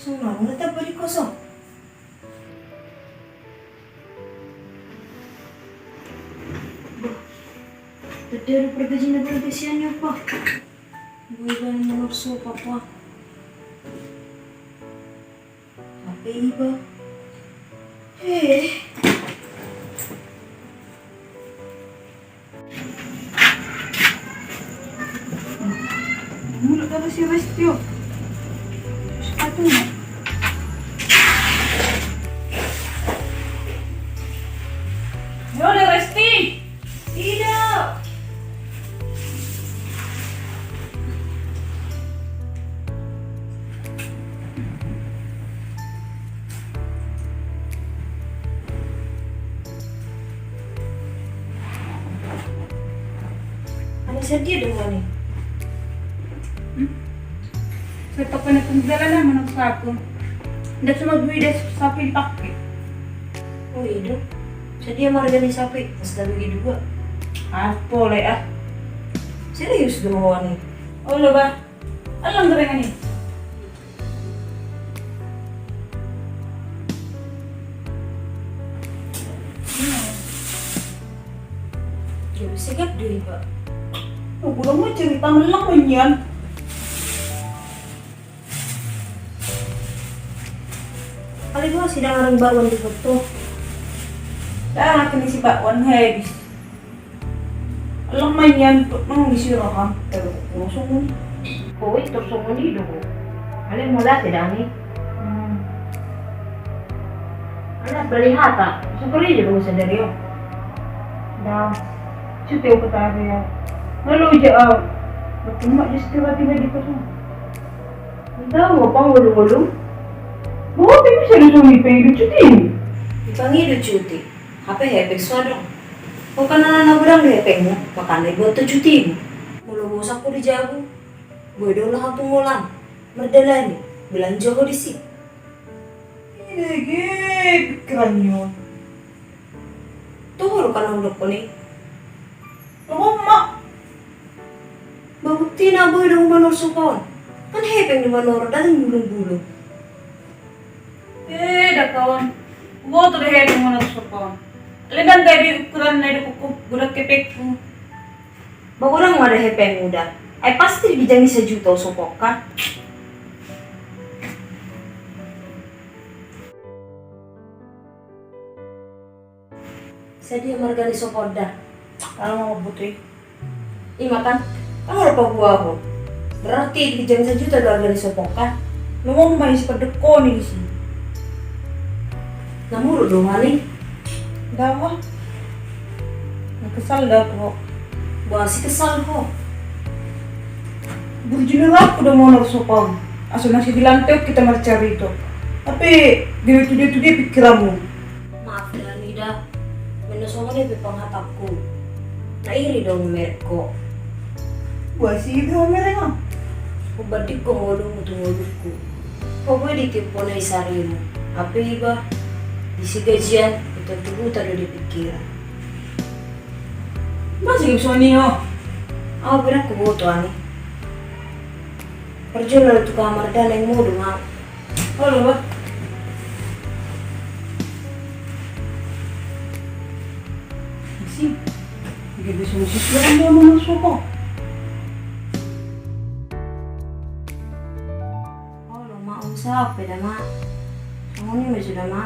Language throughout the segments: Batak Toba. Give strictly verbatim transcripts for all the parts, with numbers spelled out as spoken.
Songon na tamba di kosong. Bah, tanda do pargajina pargajina ni apa? Boi bani manor sopa apa? Hape iba. Eh. Mulak kata si Resti, oh. Sepatuna. Yo, le Resti. Ida. Ani sadia do ani? Hmm? Sai pakai na penggalan na manang sapu. Ndak cuma bui das sapu dipakai. Oh, i do. Sadia ma arga ni sapu i? Pas tabagi dua. Ah, pole ah. Serius do ho ani? Olo bah. Alang gorengan i. Jadi segar do iba. Oh, gula mau cerita melang menyan. Kali gua sidang arang bakwan di foto. Dah, kini si bakwan habis. Alang ma nian tu nang disi roham, tero kosong. Koi tersongon i do. Ale mula sedang i. Hmm. Ale beli hata, super i do sadari o. Dah, cuti aku tadi ya. Lalu je au. Betul mak just tiba-tiba di kosong. Entah mau pang ngolu-ngolu. Mau apa bisa disuruh di peng cuti? Di peng cuti. Hape hepeng so adong. Ho kan na godang do hepengmu, makana iboto cutimu. Molo bosan ho di jabu, boi do laho tu molam, mardalani, belanja ho disi. Ide ge pikiranmu. Toho do kan na hudokkon i. Toho ma. Ba buktina boi do manor sopa on. Kan hepeng do manor, ndang bulung-bulung. Eh, da kawan. Huboto do hepeng manor sopa on. Alai ndang gabe ukuran na didok ho godang hepengku. Ba godang ma da hepengmu da. Ai pasti di ginjang ni sajuta ho sopa on kan. Sadia ma arga ni sopa on da? Alang ma butuh i. Ima kan? Kan ora paboa ho. Berarti di ginjang sajuta do arga ni sopa on kan? Nunga ma isi padokkon i disi. Na muruk do ho ani? Ndang ma. Na kesal da ho. Boasa kesal ho? Burju ni rohangku do manor sopa on. Asa na sidilanteon hita marcarito. Hape gabe tudia-tudia pikiranmu. Maaf da ani da. Molo songon i pe panghatangku. Na iri do au mamereng ho. Boasa iri au mamereng au? Hubandingkon ngolum tu ngolungku. Ho boi ditiop ho na i sarimu. Hape iba. Disi gajian, huta tu huta do dipikiran. Boasa gabe songon i ho? Au berang huboto ani. Parjolo tu kamar da naeng modom au. Olo bah. Isi. Gabe songon sisuan do manor sopa. Olo ma, usaha pe da ma. Songon i ma sude ma.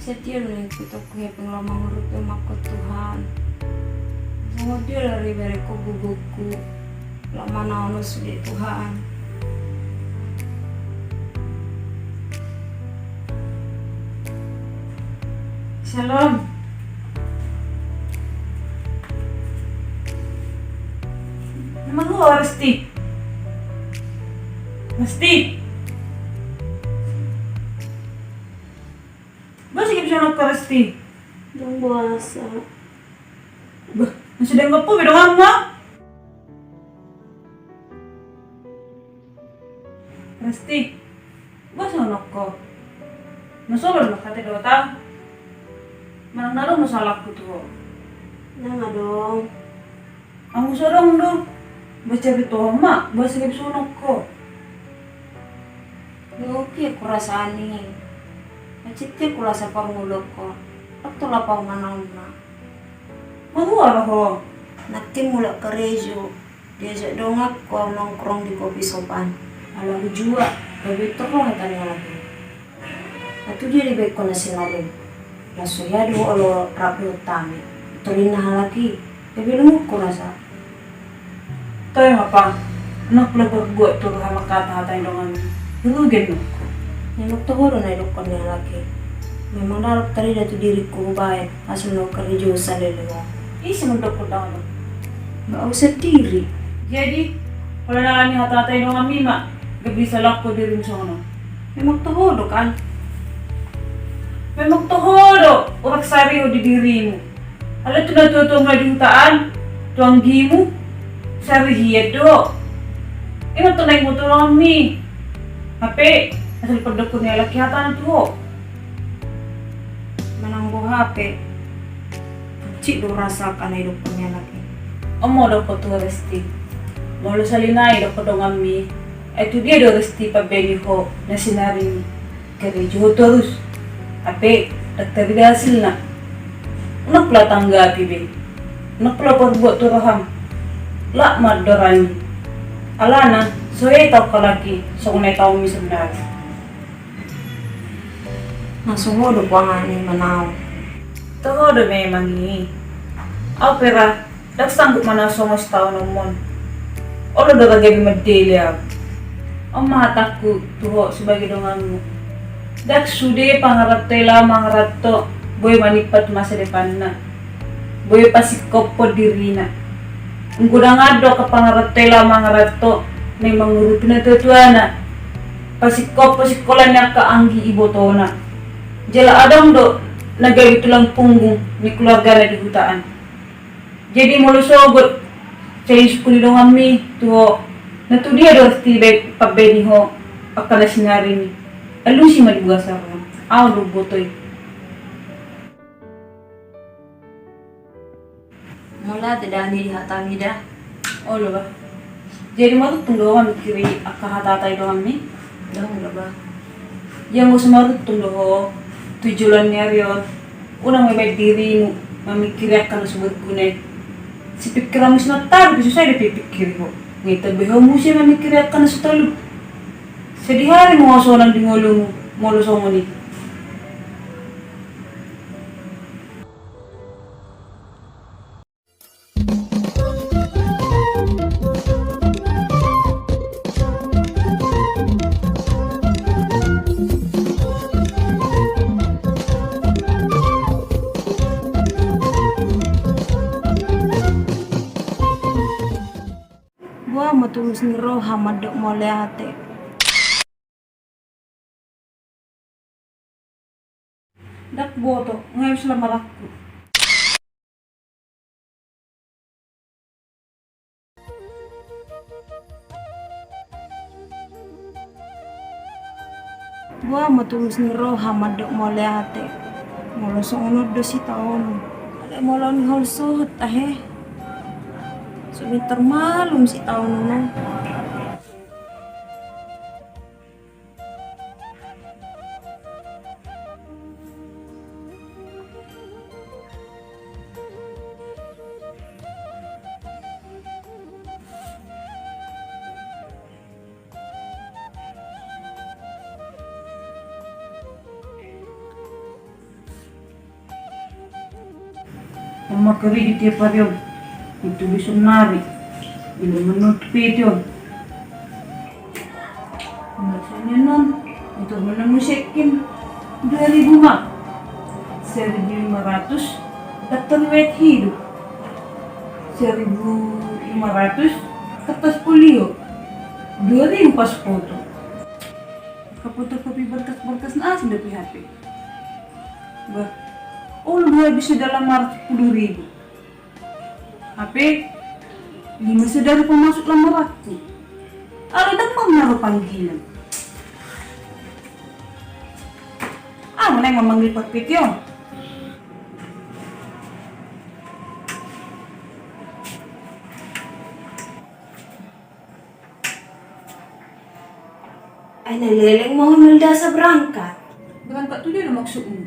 Sadia do naeng hutangku hepeng laho mangurut i ma ho Tuhan. Songon dia do riberengku gugurku laho manaon on sude Tuhan. Shalom. Memang ho Resti? Resti. Boasa gabe songon on ho Resti? Ndang boasa. Bah, na so denggan po be donganmu. Resti, boasa songon on ho? Na so adong do hata didok au? Manang na adong do salahku tu ho? Ndang adong. Anggo so adong do, Baca be toho ma, boasa gabe songon on ho. Oke, kurasa ni. Macet ke kurasa parmulok ho. Atau lapau manaon na. Maruara ho. Nangkin mulak karejo. Diajak donganku au nongkrong di kopi shop an. Ala hujua, gabe torro hata ni halak i. Na tu dia dibaen ho na sinaring. Laos so hea do olo rap dohot hami. Torinna halak i, gabe lungun kurasa. Toe ma pang, unang pola parbuat tu roham angka hata-hata ni donganmi. Rugi annon ho. Memang toho do na didokkon ni halak i. Memang ndang tarida tu diringku hubaen. Hasil na hukarejo saleleng on. Ise mandok ho ndang adong? Ba au sandiri. Jadi, holan ala ni hata-hata ni donganmi ma gabe disalahan ho dirim songon on? Memang toho do kan? Memang toho do, urang sari ho di dirimu. Ala tu natua-tuamu na di huta an, tu anggimu, sari hian do ho. Ima tu na iboto donganmi. Hape, asal pandok ni halak i hatana tu ho. Manang boha pe, bucik do rasa angka na didokkon ni halak i. Omo do ho tu Resti. Molo sahali nai didokkon donganmi, ai tu dia do Resti pambaen i ho na sinaring i? Karejo ho torus. Hape, ndang tarida hasilna. Unang pola tanggapi be. Unang pola parbuat tu roham. Lak ma andorang i. Alana, so hea taon halak i, songon na taonmi saonari. Na so ho do pola ni manaon. Toho do memang i. Au pe ra, ndang sanggup manaon songon sitaonon on. Olo do ra gabe mandele au. On ma hatangku tu ho sebagai donganmu. Ndang sude pangaranto i laho mangaranto boi manimpat masa depanna. Boi pasingkophon dirina. Anggo ndang adong angka pangaranto i laho mangaranto naeng mangurupi natua-tuana. Pasingkophon singkola ni angka anggi ibotona. Jala adong do na gabe tulang punggung ni keluargana di huta an. Jadi molo sogot, sai sungkun ni donganmi tu ho, na tu dia do Resti pambaen i ho angka na sinaring i? Alusi ma di bagasan roham. Au do huboto i. Mauliate da ni di hatami da. Olo ba. Jadi maruntung do ho mamingkiri angka hata-hata ni donganmi? Ndang da ba. Ia molo so maruntung do ho tu joloan ni ari on, unang ma ibaen dirimu mamingkiri angka na so berguna i. Sipingkiranmu si Nataru pe so sai dope dipingkiri ho. Nga i tabo ho muse mamingkiri angka na so talu. Sadihari ma ho sonang di ngolumu molo songon i. Boha ma tulus ni roha mandok mauliate. Ndang huboto, nga habis lambaranku. Boha ma tulus ni roha mandok mauliate. Molo songon on do sitaonon. Alai molo ni hol sohot ahe. So mintor malum sitaonon on. Mangkarejo tiap ari on, itu be sonari, belum menutup itu. Maksudnya non, untuk menemu sekin dua ribu ma, seribu lima ratus, daftar riwayat hidup, seribu lima ratus, kertas polio, dua ribu pas foto. Fotokopi berkas-berkas na asli dari H P. Bah, olo do habis sudah lamaran sepuluh ribu. Hape lima sadari pemasuk lamaranku. Alai ndang marnaro panggilan. Aha ma naeng ma manglipat P T on? Ai na leleng ma ho Melda asa berangkat. Berangkat tu dia do maksudmu?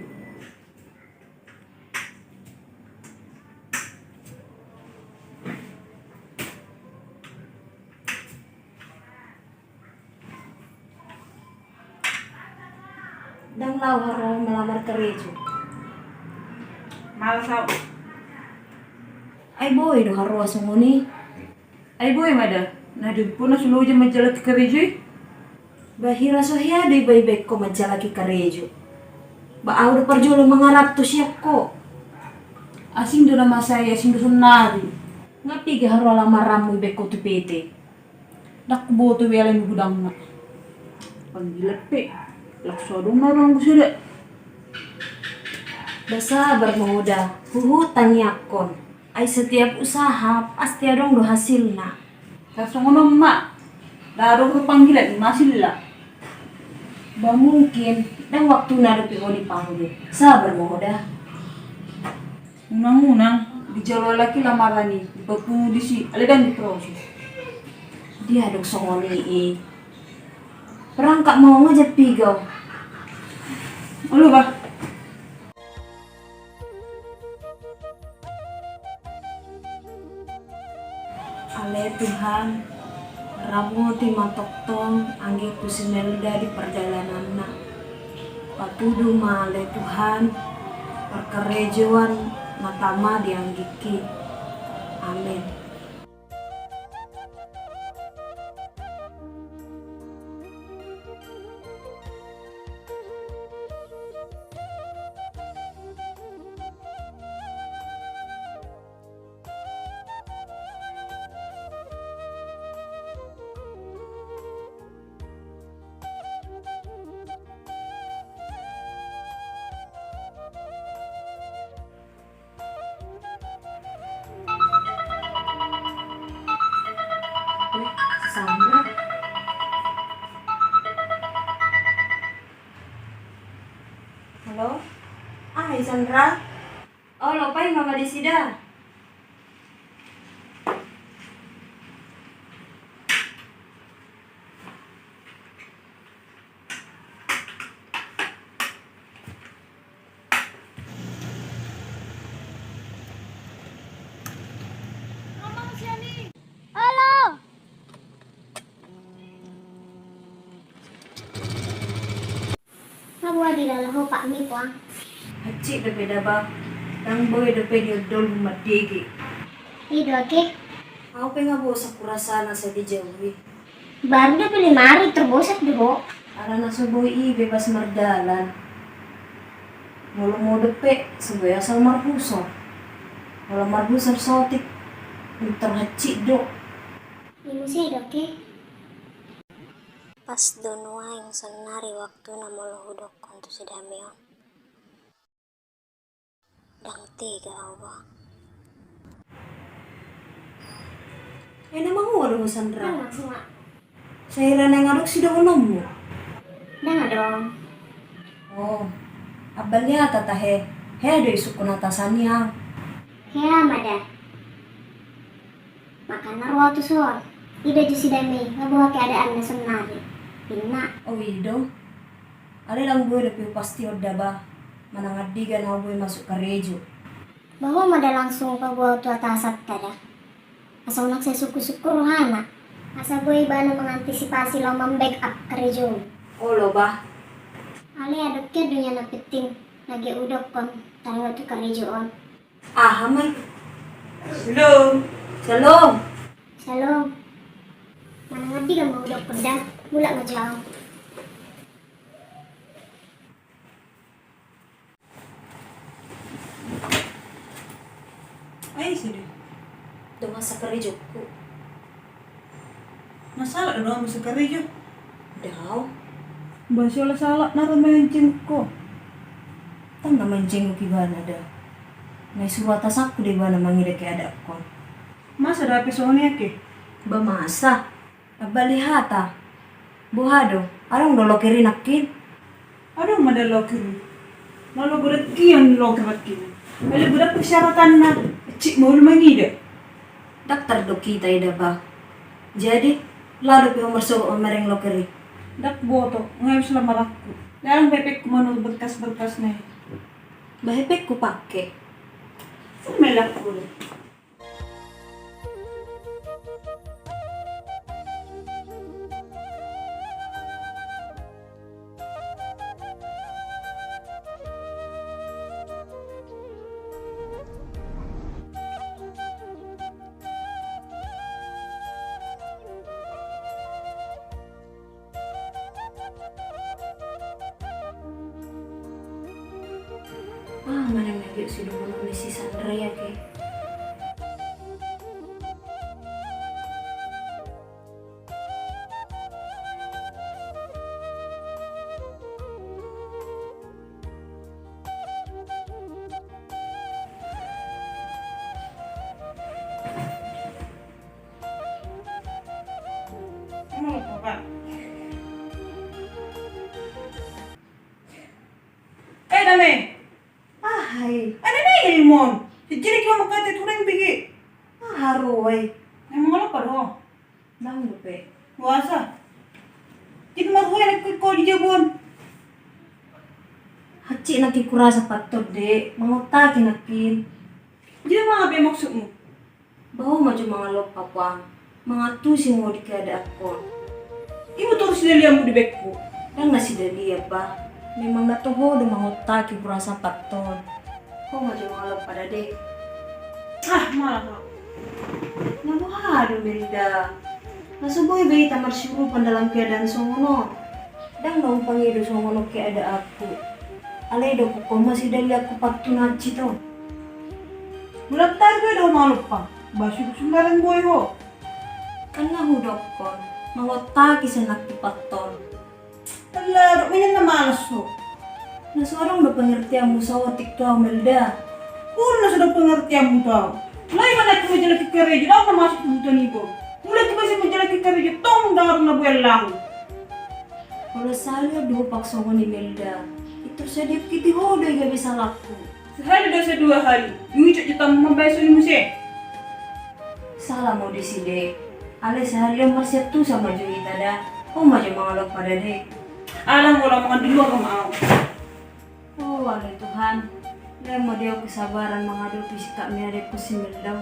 Ndang laho ho melamar karejo? Malas au. Ai boi do ho songon i? Ai boi ma da, na dimpuna so loja manjalaki karejo i. Ba hira so hea do iba ibaen ho manjalaki karejo? Ba au do parjolo mangaranto sian ho. Asing do na masa i, asing do sonnari. Nga piga haroa lamaranmu ibaen ho tu P T? Ndang huboto be alai nunga godang na panggilan pe, laos so adong na rohangku sada. Ba sabar ma ho da, huhutangiangkon. Ai setiap usaha pasti adong do hasilna. Tarsongon on ma, ndang adong do panggilan ima hasilna. Ba mungkin ndang waktuna dope ho dipanggil. Sabar ma ho da. Unang-unang dijalo halak i lamaran i, dipapungu disi, alai ndang diproses. Dia adong songon i i. Berangkat ma ho, nga jampi ho? Olo bah. Ale Tuhan, ramoti ma tongtong anggingku si Melda di pardalananna. Patudu ma ale Tuhan parkarejoan na tama di anggingki. Amin. Sandra. Halo? Ai Sandra? Olo, paima ma disi da. Olo. Nga boha dilala ho, Pak, mi puang? Hansit dope da bah, ndang boi dope diondolhu mandege. I do ake. Au pe nga bosan hurasa na sai dijauhi. Baru dope lima hari, terbosan do ho. Ala na so boi i bebas mardalan. Molo modom pe so boi asal marhusor. Molo marhusor saotik, pintor hansit do. I muse do ake. Pas do nuaeng sannari waktuna molo hudokkon tu si Dame on. Ndang tega au bah. E, na mangual do ho Sandra? Ndang, Mak. Sai hira naeng adong sidohononmu? Ndang adong. O, abbal ni hata tahe. Hea do isungkun hata sani au. Hea ma da. Makana ro au tuson. Ida jo si Dame, nga boha keadaanna sannari, ninna. O i do. Alai ndang boi dope hupastihon da bah, manang andigan au boi masuk karejo. Bah, ho ma da langsung paboa tu atasanta da. Asa unang sai sungkun-sungkun rohana. Asa boi ibana mangantisipasi laho mambackup karejo. Olo bah. Alai adong hian do nian na penting na gabe hudokkon taringot tu karejo on. Aha ma i? Shalom. Shalom. Shalom. Manang andigan ma hudokkon da, mulak ma jo au. Ai ise do i? Dongan sakarejoku. Na salah do dongan sakarejo? Daong. Bah, asa olo salah na ro manjenguk ho? Ndang na manjenguk ibana da. Na isuru atasanku do ibana mangida keadaanku on. Masa da hape songon i ake? Bah, masa? Abbal ni hata. Boha do? Adong do loker i nangkin? Adong ma da loker i. Molo godang hian loker nangkin, alai godang persyaratanna, hansit ma olo mangida. Daftar do hita i da bah. Jadi, laho dope ho marsogot mamereng loker i? Ndang huboto, nga iba selamarangku. Ndang hepengku manurut berkas-berkas na i. Ba hepengku pake. Sini melakku. Ah, manang na giot sidohonon ni si Sandra i ate. Eh, dame. Aha i? Ada na ilmon. Jadi kau makan teh tulen bigi. Aha ro ai? Memang lo paro. Ndang dope. Puasa. Jadi marhua nangkin kau di jabu on. Hansit nangkin hurasa patton, Dek, mangontaki nangkin. Jadi mangape maksudmu? Ba ho ma jo mangalompa, Puang, mangantusi ho di keadaanku on. Ima torus sidalianmu di bengku. Ndang na sidalian, Bah. Memang na toho do mangontaki hurasa patton. Ho ma jo mangalompa da, Dek. Ah, malah. Na boha do, Melda? Na so boi be hita marsiurupan dalam keadaan songon on. Ndang na umpangido songon on keadaanku. Alai didokkon ma sidalianku patton hansit on. Mula tari do ho mangalompa, ba sungkun sembarang boi ho. Kan na hudokkon, mangontaki sian nangkin patton. Ala, dok, minan na malas ho. Na so adong do pengertianmu saotik tu au, Melda. Olo, na so adong pengertianmu tu au. Lae ma nangkin manjalahi karejo, ndang na masuk kebutuhan iba. Mula tu basa manjalahi karejo, tong ndang adong na boi laho. Olo, sahali on do hupaksa songon i, Melda. Pintor sai diungkiti ho do i gabe salahku. Sahali do sai dua hali, diucok jo tamba mambahen songon i muse. Sala ma au disi, Dek. Alai sahali on marsiantusan ma jo hita da. Ho ma jo mangalompa da, Dek. Ala, molo mangan di luar ma au. Oh, ale Tuhan. Lehon ma di au kesabaran mangadopi sikap ni adekku si Melda on.